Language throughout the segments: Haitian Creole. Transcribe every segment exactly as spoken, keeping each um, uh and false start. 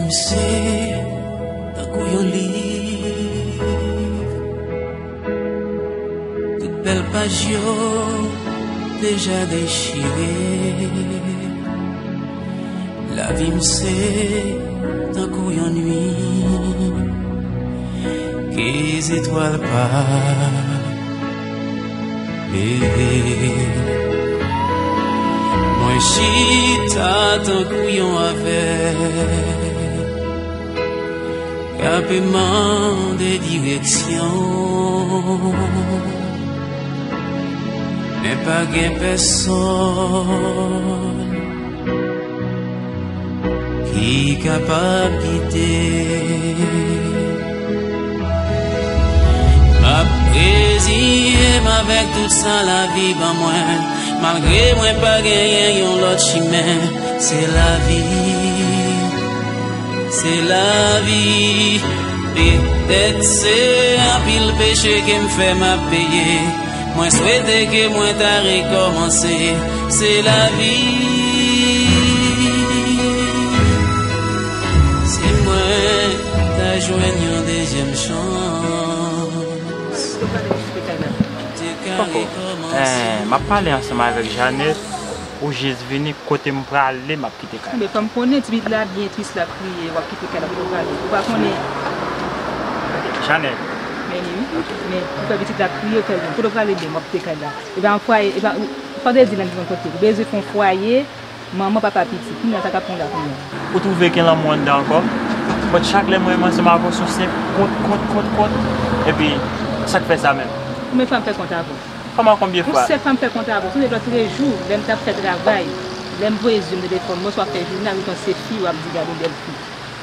Se tankou yon liv, tout bèl paj yo deja dechire. Lavi m se tankou yon nuit ke zetwal pa leve. Mwen chita tankou yon avèg k ape mande direksyon, men pa gen pèsòn ki kapab gide. M ap reziye m avèk tout sa lavi ban mwen, malgre mwen pa genyen yon lòt chimen. Se lavi, se lavi. Petèt se anpil peche ke m fè m ap peye. Mwen swete ke mwen ta rekòmanse. Se lavi. Si mwen ta jwenn yon dezyèm chans. Poko. Eh, m ap pale ansanm avèk Janet. Ou jis vini, kote m prale, m ap kite kay la. Enben, fò m konnen, ti pitit la byen tris, l ap kriye, w ap kite kay la, kote w prale? Ou pa konnen? Janet. Men li, wi. Ok. Men, ou fè pitit la kriye, ou fè l byen. Kote w prale byen, m ap kite kay la. E pa yon fwaye, e pa, fò w te di l nan yon kote. Ou bezwen fè yon fwaye, manman, papa, pitit. Kounye a, sa k ap pran w la kounye a? Ou twouve gen lanmou anndan ankò? But chak lè mwen menm ansanm avè w, se yon senp kont, kont, kont, kont. Epi, sa k fè sa menm? Konbyen fwa m fè kont avè w? Kòman, konbyen fwa? Yon sèl fwa m fè kont avè w. Sonje lòtrejou, lè m t ap fè travay, lè m voye zye m nan telefòn mwen, oswa fè jounal, ou panse fi, w ap di, "Gade yon bèl fi."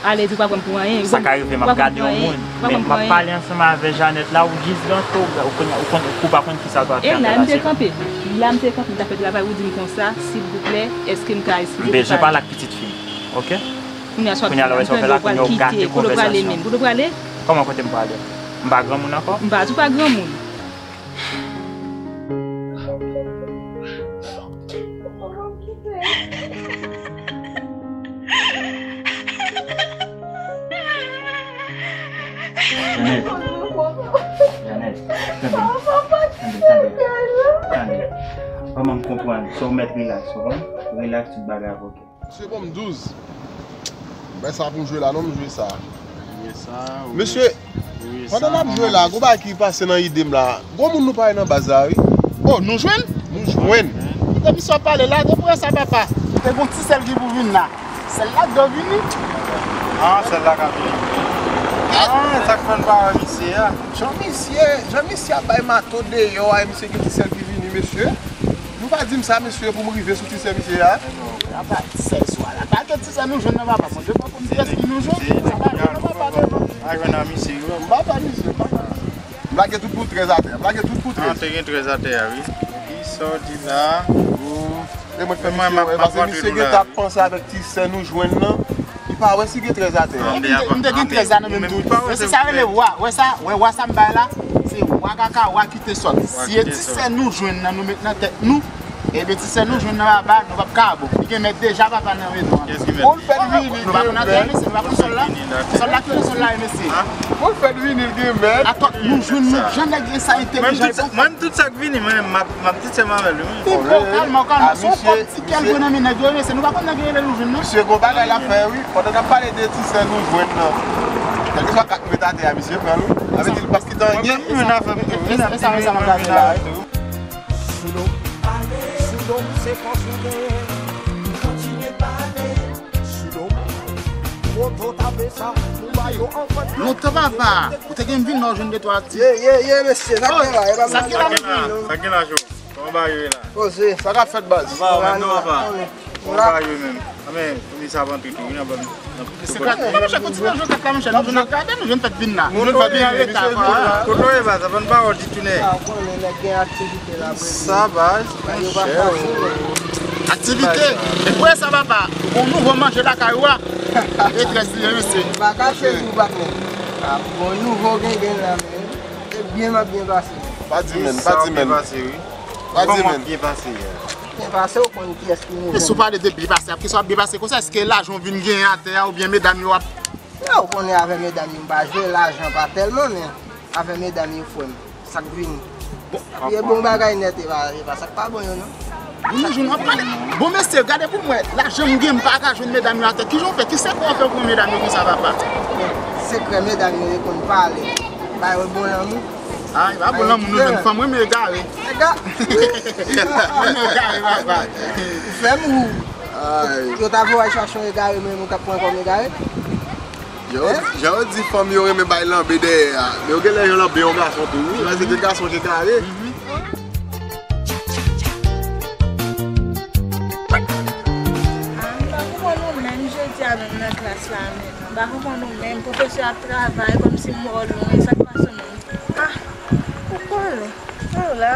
Ale di w pa pran m pou anyen. Sa ka rive, m ap gade yon moun, men m ap pale ansanm avè Janet la, ou jis gante, ou, ou konn, ou konn, ou pa konn ki sa w ta fè. E la, m te kanpe. La, m te kanpe, m t ap fè travay, ou di m konsa, "Silvouplè, èske m ka eskize?" M bezwen pale ak pitit fi m, oke? Kounye a, sa w ap di la, m tande w pral kite. Kote w prale menm? Kote w prale? Kòman, kote m prale? M pa granmoun ankò? M pa di w pa granmoun. Janet, Janet, tande, tande, tande, tande. Kòman m konprann? So w mèt rilaks, ou konprann? Rilaks, tout bagay ap oke. Mesye, ban m douz. M bay sa pou m jwe la, non, m jwe sa. Mesye, pandan n ap jwe la, gon bagay ki pase nan ide m la. Gon moun nou pa wè nan baz la, wi. Oh, nou jwenn? Nou jwenn. Kote misye ap pale la, depi w wè sa, papa. Te gon ti sèl ki pou vin la. Sèl la, dò vini. Ah, sèl la ka vini. Ah, sa k fè n pa wè misye a? Jan misye, jan misye ap bay mato deyò a, misye gen ti sèl ki vini, mesye. Nou pa di m sa, mesye, pou m rive sou ti sè misye a. Papa, ti sè swa la. Pa gen ti sè nou jwenn nan, papa. Mwen, je pa konn kiyès ki nou jwenn. Sa pa jwenn nan, papa, devan. Pa jwenn nan, misye, wi. M pa pa misye, papa. M lage tout pou trèz atè. M lage tout pou trèz. Ah, te gen trèz atè a, wi. Kisa w di la? E mwen fè misye wè, paske misye gen t ap panse avèk ti sè nou jwenn nan. Li pa wè si gen trèz atè a. M te, m te gen trèz la nan menm tou. Wè se sa rele wa. Wè sa, wè wa sa m bay la. Se wa kaka, wa ki te sòt. Si e ti sè nou jwenn nan, nou met nan tèt nou. Ebyen, ti sè nou jwenn nan, papa, nou p ap ka bon. Li gen mèt deja, papa, nan mezon an. Pou l fè l vini, nou pa konn atè, mesye, nou pa konn sòl la. Sòl la ki nan sòl la, mesye. Pou l fè l vini, l gen mèt. Atò, nou jwenn, nou, jan nèg gen sa entèlijan. Mwen, tout sa k vini, mwen, m ap, m ap ti sè m avè l, wi. Pi bon, kalma, kalma. Se yon kòb ti kè l jwenn nan men nèg yo, mesye, nou pa konn nèg yo rele nou jwenn, non. Misye gon bagay l ap fè, wi. Pandan n ap pale de ti sè nou jwenn nan, kèlkeswa kat mèt atè a, misye pran l, wi. Sa vle di l p ap kite anyen. Mwen menm, mwen avè m tou, wi. E sa, e sa, e sa m ap gade la, wi. Sou do m, sou do m, se fòs ou genyen. Kontinye pale. Sou do m. Foto tape sa, nou ba yo anfan. Lontan, papa, ou te gen vin nan jwenn de twa ti. Ye, ye, ye, mesye, sa k gen la, e pa sa k gen la, mesye. Sa k gen la, Jo? Kòman bagay yo ye la? Poze. Sa k ap fèt, baz? Anba, anba, anba. Anba yo menm. Anben, founisè ap antre tou, wi, nan bann, nan tout kote. Monchè, kontinye jwe kat la, monchè. Nou jwenn ap gade, nou jwenn fèt vin la. Nou jwenn fèt vin an reta, kwa. Kote w ye, baz? Avan n pa wè w di tounen. A, ou konnen, nèg gen aktivite la, vrèman. Sa, baz, monchè. Aktivite. E pou sa, papa, gon nouvo manje lakay ou a. E trè serye, mesye. M pa kache nou, patnè. A, gon nouvo gengen la, men. E byen m ap byen pase. Pa di, men, pa di, men. Pa di, men. Kòman w ap byen pase a? Byen pase, ou konn kiyès ki mouri. E si w pale de byen pase, ap ki sa w ap byen pase konsa? Èske lajan w vin genyen atè a oubyen medam yo ap... Non, ou konnen avè medam yo m pa jwe, lajan pa tèlman, men avè medam yo frè m, sa k vini. Bon, e bon bagay nèt, e pa, e pa sa k pa bon yo, non. Bon, mesye, gade pou mwen, lajan m gen, m pa ka jwenn medam yo atè. Kijan w fè? Ki sekrè w fè pou medam yo konsa, papa? Sekrè medam yo, yo konn pale. Ba yo bon lanmou. Ah, e pa bon lanmou nou jwenn fanm, wi, men egare. Ega. Fanm egare, papa. Ou fè m ou. Ay. Yo ta voye chache yon egare, men ou t ap pran kòm egare. Jan yo, jan yo di fanm yo renmen bay lanbe dèyè a. Men yo genlè yo lanbe yon gason tou, wi. Paske gen gason ki egare. Ah, m pa konprann ou menm, jodi a menm nan klas la menm. M pa konprann ou menm, pwofesè ap travay kòmsi m wè w lwen, sa k pase w menm? Ah, ou konnen, sa w la.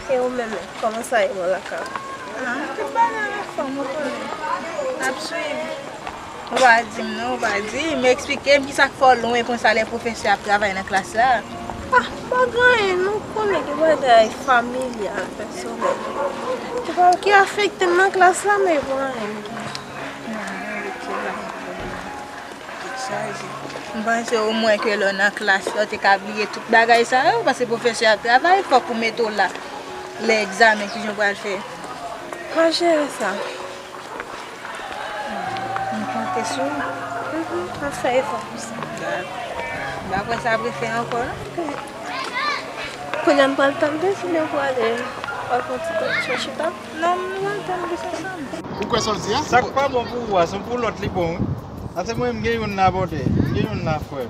E ou menm, kòman sa ye bò lakay ou? Ah, tout bagay anfòm, ou konnen. N ap swiv. Ou pa di m non, ou pa di m, eksplike m kisa k fè w lwen konsa lè pwofesè ap travay nan klas la. Ah, pa gen anyen, nou konnen gen bagay familyal, pèsonèl. Ki pa, ki afekte m nan klas la, men pa anyen. Tèt chaje. M panse omwen ke lè w nan klas la, w te ka bliye tout bagay sa yo, paske pwofesè ap travay, fòk ou mete w la. Lè egzamen, kijan w pral fè? M ap jere sa. M konte sou ou. Mhm, m ap fè efò pou sa. Dakò. M pa kwè sa ap refè ankò, non. Kounye a m pral tann deside pou ale, pral pran ti tèt chita. Non, m pral tann dis ansanm. Ou kwè sa w di a? Sa k pa bon pou ou a, se pou lòt li bon, wi. A se mwen, m gen youn la bòdè, m gen youn la frè.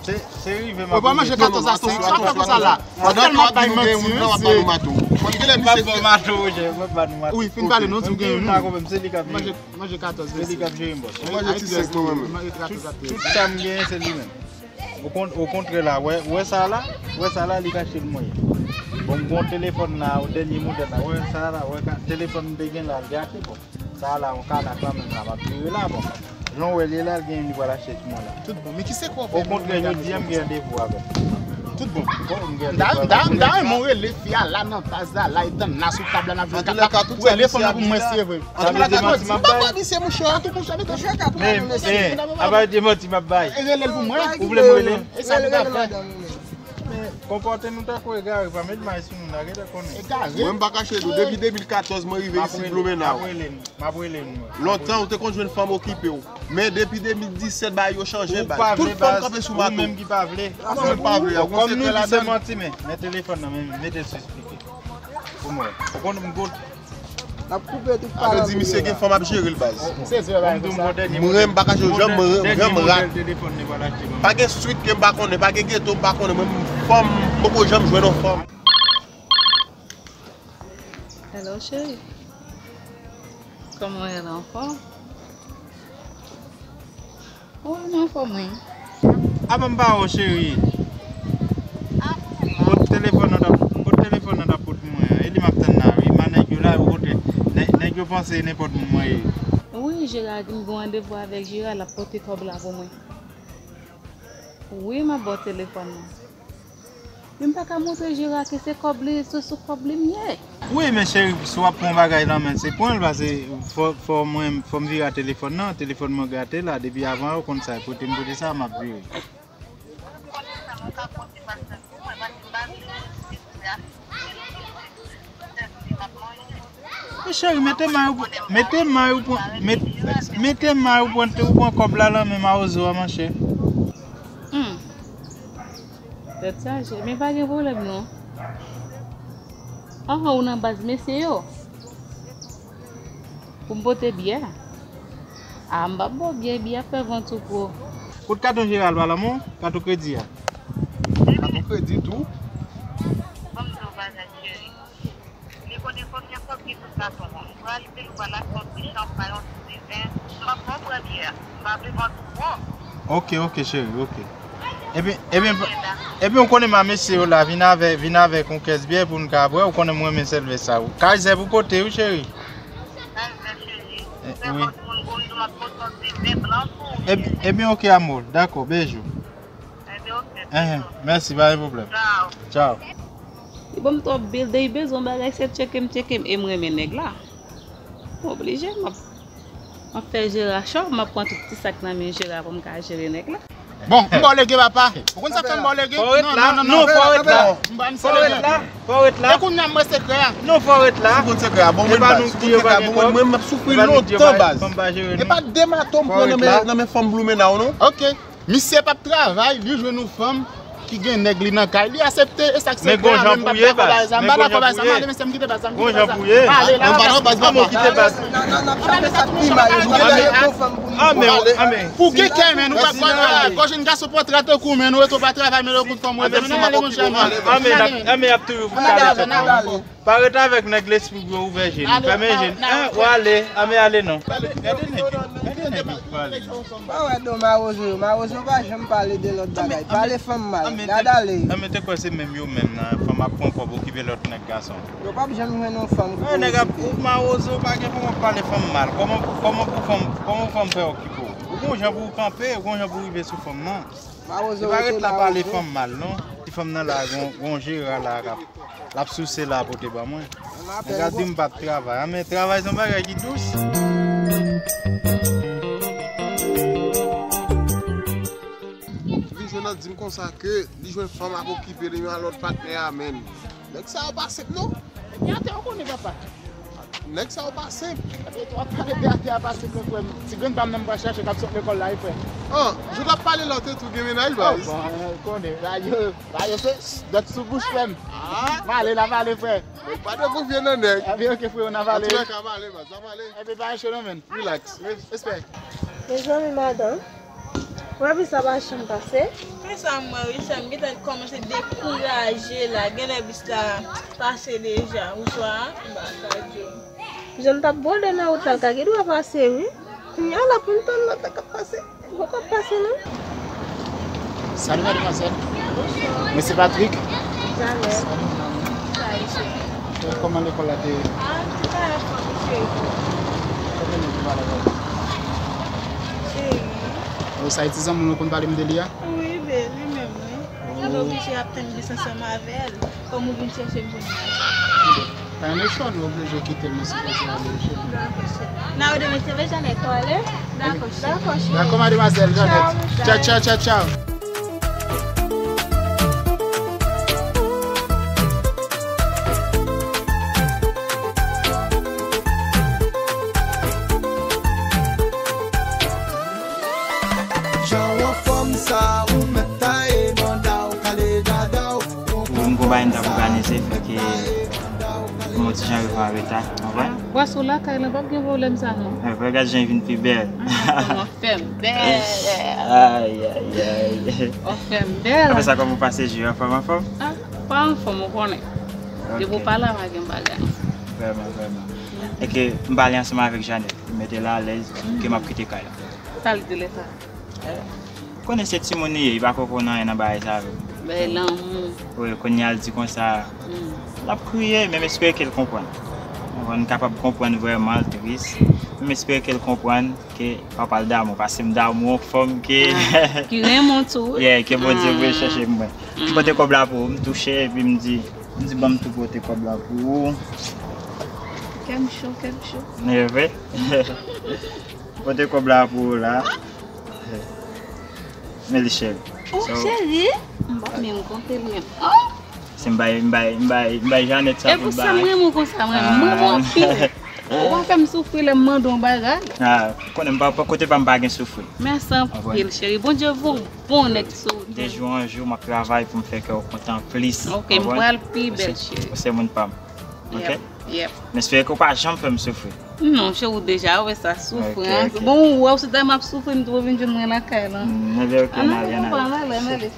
Se, se rive m ap... Ou pa manje katòz a senk, sa fè konsa la. Ou tèlman bay manti, mesye. M ap ba nou mato, Roger, m ap ba nou mato. Wi, fin pale non, di w gen youn. Manje, manje katòz, mesye. Se li k ap jere m, bòs. Mwen manje ti senk mwen menm. Tout, tout sa m genyen, se li menm. Okon-, okontrè la, wè, wè sa la, wè sa la, li ka achte l mwen. Bon, m gon telefòn la, o dènye modèl la, wè sa la, wè ka, telefòn m te gen la, l gate, bon. Sa la, yon kanak la menm la, m ap jere la, bon. Jan w wè l ye la, l gen li pral achte pou mwen la. Tout bon, men ki se kwa w fè? Okontrè, jodi a, m gen randevou avè l. Tout bon. Bon, m gen randevou avè l. M ta, m ta, m ta renmen w rele fi a la nan baz la, la, e tann la sou tab la, n ap jwe katòz. Ou rele fanm nan pou mwen, si e vre. Sa vle di manti m ap bay? Sa vle di manti m ap bay? Men, men, apa di manti m ap bay? E rele l pou mwen. Ou vle m rele l? E sa nou ka fè. Men, konpòte nou tankou egare, pa met may sou nou, n a gentan konnen. Egare? Mwen, m pa kache nou, depi de mil katòz, mwen rive isi Blumenau. M ap rele l, m ap rele l, mwen. Lontan, ou te konn jwenn fanm okipe w. Men, depi de mil disèt, bagay yo chanje, baz. Tout fanm kanpe sou mato. Ou menm ki pa vle. Ou menm pa vle. Kòm nou di se manti, men, men telefòn nan, men, mete l sou Pou mwen. Ou konn m gout. N ap koupe tout pale. Alò di misye gen fanm ap jere l, baz. Mwen, m pa kache w, janm, m janm rat. Pa gen street ke m pa konnen, pa gen ghetto m pa konnen. Mwen, m fanm, m poko janm jwenn yon fanm. Hello, cheri. Kòman w ye la, anfòm? Wi, m anfòm, wi. Apa m pa wè w, cheri? Kot telefòn nan t ap, kot telefòn nan t ap pot pou mwen an? E li m ap tann la, wi. Ma nèg yo la, yo pote, nèg, nèg yo panse nenpòt moun mwen ye. Wi, Jera, m gen randevou avèk Jera, l ap pote kòb la pou mwen. Wi, m ap ba w telefòn nan. Men m pa ka montre Jera ke se kòb li, se sou kòb li m ye. Wi, men cheri, si w ap pran yon bagay nan men l, se pran l, paske fò, fò mwen, fò m vire a telefòn nan, telefòn mwen gate la, depi avan yo konn sa, kote m pote sa, m ap vire. Men cheri, mete may ou pran, mete may ou pran, met-, mete may ou pran, ou pran kòb la nan men mawozo a, monchè. Hmm. Tèt chaje, men pa gen pwoblèm non. Anhan, ou nan baz mesye yo. Pou m pote byè. A, m p ap ba w byè, byè ap fè van tou gwo. Kot katon Jera a, pa lanmou? Katon kredi a. Katon kredi tou. Ban m di w bagay, cheri. Li konnen konbyen kòb ki sou katon an. M prale, li pral achte yon ti chanpay, yon ti diven. M p ap ba w premye a. M pa vle vann ou twòp. Ok, ok, cheri, ok. Ebyen, ebyen, ebyen, ou konnen ma mesye yo la, vin avè, vin avèk yon kès byè pou n ka bwè, ou konnen mwen renmen sèlvès sa. Kay zèb ou pote, wi, cheri. Kay zèb, cheri. Eh, wi. Sèlman moun, moun di m ap pote yon ti diven blan pou ou. Ebyen, ebyen, ok, amò. Dakò, bèjou. Ebyen, ok, bèjou. Mèsi, pa gen pwoblèm. Tchaw. Tchaw. Li ban m twòp bil, depi bezwen yon bagay, se tcheke m, tcheke m, e m renmen nèg la. M oblije, m ap, m ap fè Jera cho, m ap pran tout ti sa k nan men Jera pou m ka jere nèg la. Bon, m ba w lege, papa. Ou konn sa fè m ba w lege? Fò w ret la. Non, non, non, non. Fò w ret la. M ba m se lege. Fò w ret la. Fò w ret la. E kounye a m wè sekrè a. Non, fò w ret la. Ou konn sekrè a. Bon, mwen, ba nou di yo pa gen kòb. Mwen, m ap soufri lontan, baz. E pa de mato m pran nan men, nan men fanm Blumenau, non. Ok. Misye p ap travay, li jwenn yon fanm ki gen nèg li nan kay, li aksepte, e sa k sekrè a, men m p ap dakò bay sa, m pa dakò bay sa, m ale, mesye, m kite baz la, m kite baz la. M ale la, baz, baz, baz, kite baz. Pou gen kè, men nou pa kwè nan la, gòj yon gason pran trè tankou, men nou rete pa travay, men nou kout fanm, men nou ale, monchè, men. Anmè, anmè, y ap toujou pou kale. Pa ret avèk nèg lespri gwo ouvè je nou. Fèmen je nou. An, w ale. Anmè ale non. Gade nèg yo. Gade nèg yo pale. Pa wè do mawozo yo. Mawozo pa janm pale de lòt bagay. Pale fanm mal. Gade ale. Anmè te kwè se menm yo menm nan. Fanm ap pran kòb okipe lòt nèg gason. Yo p ap janm jwenn yon fanm ki pou okipe. Nèg ap mawozo pa gen pou w pale fanm mal. Kòman, kòman pou fanm, kòman fanm fè okipe w? Ou gon jan pou w kanpe, ou gon jan pou w rive sou fanm nan. Mawozo rete mawozo. Se pa ret la pale fanm mal non. Ti fanm nan la gon, gon jera la k ap L ap souse la pote ban mwen. Nèg la di m p ap travay. An, men travay se yon bagay ki dous. Epi Jonathan di m konsa ke li jwenn fanm ap okipe li, yon lòt patnè a, men. Nèg sa yo pa senp non. Epi atè ou konnen papa. Nèg sa yo pa senp. Epi w ap pale de atè a pa senp, frè m. Ti grenn pa m nan m pral chache k ap sot lekòl la, wi, frè. An, jou l ap pale la, w te tou gen mennaj, baz. Bon, konnen, la yo, la yo se dòt sou bouch, frè m. M ale, n ap ale, frè. Pa dekouvye nan nèg. Epi, ok, frè, n ap ale. Antouka, m ale, baz, m ale. Epi, pa enche non, menn. Relax. Respè. Mezanmi, madanm. Wè bis la pa janm pase. Se sa m wè wi, sè m gentan kòmanse dekouraje la. Genlè bis la pase deja, oswa m pa ka di w. Jan m t ap bwode nan wout la, l ta gen dwa pase wi. Kounye a la pou m tann lòt la k ap pase. Li poko ap pase non. Salut mademoiselle. Bonsoir. Mwen se Patrick. Jeannette. Salut maman. Salut chéri. Kòman lekòl la te ye? Ah, tout bagay fò wi chéri. Konbyen moun ki pale avè w? Chéri. Oh, sa e ti zanmi w konn pale m de li a? Wi, bèl, li menm, wi. Mwen oblije ap tann bis ansanm avè l. Kòm ou vin chèche m pou nou. Pa gen chwa, nou oblije kite l, nou sipoze ale, cheri. Dakò, cheri. N a wè demen, se vre, Jeannette, ou ale? Dakò, cheri. Dakò, cheri. Dakò, mademwazèl Jeannette. Tchao, tchao, tchao, tchao. Jan w anfòm sa, ou mèt taye banda w, kale dada w. Wi, m gon bagay m t ap òganize, fè ke m yon ti jan rive an reta, ou konprann? Bwasou lakay lan, p ap gen pwoblèm sa non. E vre, gad jan l vin pi bèl. Kòman fè m bèl. Ay, ay, ay. Ou fè m bèl. Apre sa, kòman w pase jou a? Anfòm, anfòm? Ah, pa anfòm, ou konnen. Ok. Depi w pa la, pa gen bagay. Vrèman, vrèman. E ke m pale ansanm avèk Jeannette, m mete l alèz, ke m ap kite kay la. Sa l di lè sa? Konnen se timoun li ye, li pa ko konn anyen nan bagay sa yo. Bay lanmou. Wi, kounye a l di konsa, l ap kriye, men m espere ke l konprann. Ou konprann, l kapab konprann vrèman, l tris. Men m espere ke l konprann ke papa l damou, paske m damou yon fanm ke... Ah, ki renmen w tou, wi. Yeah, ke Bondye voye chèche mwen. M pote kòb la pou ou, m touche, epi m di, m di, "Ban m tou pote kòb la pou ou." Kè m cho, kè m cho. E vre? Pote kòb la pou ou la. Men li cheri. Oh, cheri. M pa menm konte l menm. Oh! Se m bay, m bay, m bay, m bay Jeannette sa pou l bay. E pou sa m renmen w konsa, mwen. Ah. M renmen w anpil. Ou pa fè m soufri lè m mande w yon bagay. Ah, konnen m pa, pa, kote pa m pa gen soufri. Mèsi anpil, cheri. Bondye voye yon bon nèg sou ou. De jou an jou, m ap travay pou m fè kè w kontan plis. Ok, m pral pi bèl, cheri. Ou se moun pa m. Ok? Yep, yep. M espere ke w pa janm fè m soufri. Non, cheri, ou deja wè sa, soufrans. Ok, ok. Bon, ou wè, ou se tèlman ap soufri, m twò vin jwenn mwen lakay lan. Mm, ebyen, ok, n ale, n ale. Ann ale, ann ale.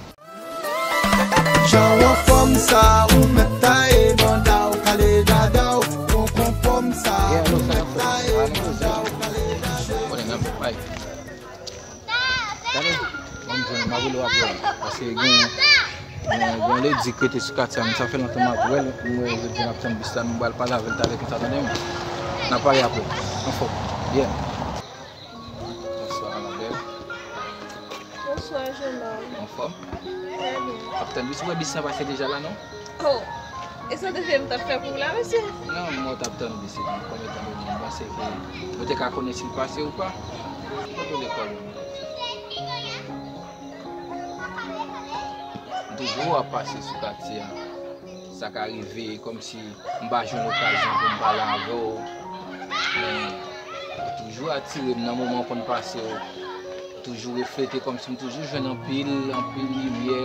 Jan w anfòm sa, ou mèt taye banda w, kale dada w, ou konpòm sa, ou mèt taye banda w, kale dada w. Gade, bon, m ap rele w apre, paske gen, gen, gen yon ledi ki rete sou katye a, men sa fè lontan m ap wè l, m wè jodi a n ap tann bis la, nou pral pale avè l talè konsa, tande m? N ap pale apre. Anfòm. Yeah. Bonswa, ma belle. Bonswa, jeune homme. Anfòm? Très bien. Ap tann bis, ou wè bis la pase deja la, non? Oh! E sa w te fè m t ap fè pou w la, mesye? Non, mwen t ap tann bis li. Konbyen tan depi m panse ke mwen te ka konnen si l pase ou pa. Mwen te lekòl. M toujou ap pase sou katye a. Sa ka rive kòmsi m pa jwenn okazyon pou m pale avè w. Men, ou toujou atire m nan moman w konn pase yo. Toujou reflete kòmsi m toujou jwenn anpil, anpil limyè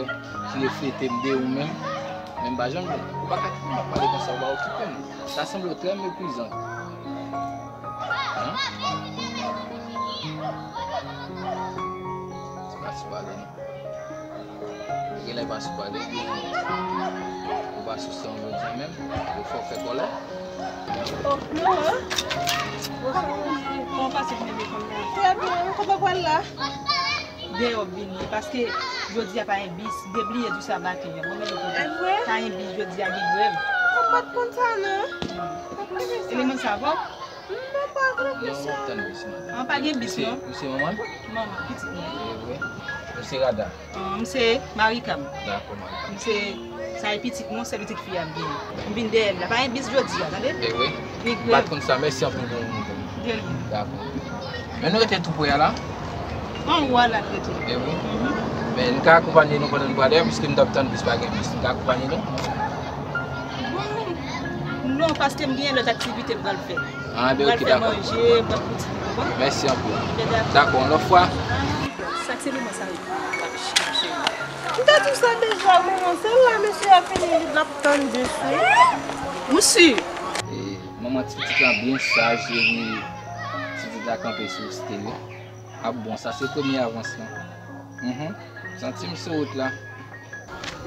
ki reflete m de ou menm. Men m pa janm jwenn. Ou pa ka kite m ap pale konsa, ou pa okipe m. Sa sanble w trè meprizan. Hein? Se pa sou pale, non. Genlè pa sou pale, ou pa sou san jodi a menm, ou fè w fè kòlè. Oh, non, hein? Kòman w pase jounen desanm nan? Trè byen, kote w pral la? Deyò vini, paske jodi a pa gen bis, debliye di sa maten an. Mwen menm kote. E vre? Pa gen bis jodi a, gen grèv. Mwen pa t konn sa, non. Eleman sa bon? Mwen pa konn sa. Non, tann bis, madanm. An, pa gen bis, non. Ou se manman l? Manman, pitit mwen. E vre. Ou se Rada? An, m se Marika m. Dakò, Marika. M se, sa e pitit mwen, se pitit fi a m genyen. M vin dèyè l la. Pa gen bis jodi a, tande? E vre. Li grèv. M pa t konn sa. Mèsi anpil pou moun. De rien. Dakò. Men nou rete tou pre a la? Anwo a la n rete. E vre. Men n ka akonpanye nou pandan n prale a, piske m t ap tann bis, pa gen bis. N ka akonpanye nou? Bon, non, paske m gen lòt aktivite m pral fè. Ah, ben, ok, dakò. Pral fè manje, pral fè ti, ou konprann? Mèsi anpil. Dakò, yon lòt fwa. Sa k se moman sa yo. M te di w sa deja, manman. Se la mesye a fini, l ap tann bis wi. Ou si? E, manman ti pitit la byen saj, epi ti pitit la kanpe sou stele. Ap bon, sa se premye avans lan. Mhm. Santi m sou wout la.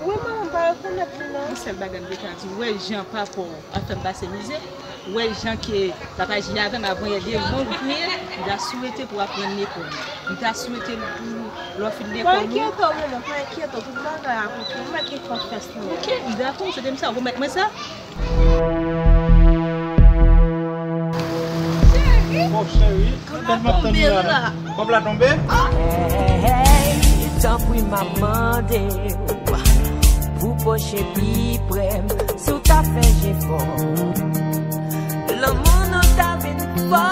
Wi, manman, m pa rekonèt li, non. Yon sèl bagay m te ka di w, wè jan papa w ap fè m pase mizè, wè jan ke papa aji avè m, avan yè devan w kriye, m ta swete pou w aprann lekòl ou. M ta swete pou lè w fin lekòl ou. Pa enkyete w, manman, pa enkyete w, tout bagay ap oke. M mèt gen konfyans nan ou. Oke, m dakò, m swete m sa, ou pwomèt mwen sa? Cheri, oh, cheri, kòb la tonbe la. Kòb la tonbe? Hey, tanpri m ap mande w pou pwoche pi pre m, si w ta fè jefò. Lanmou nou ta vin fò,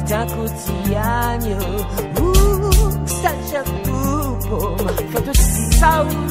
tankou ti anyo, ou sèl chèf twoupo m. Fè tout sa w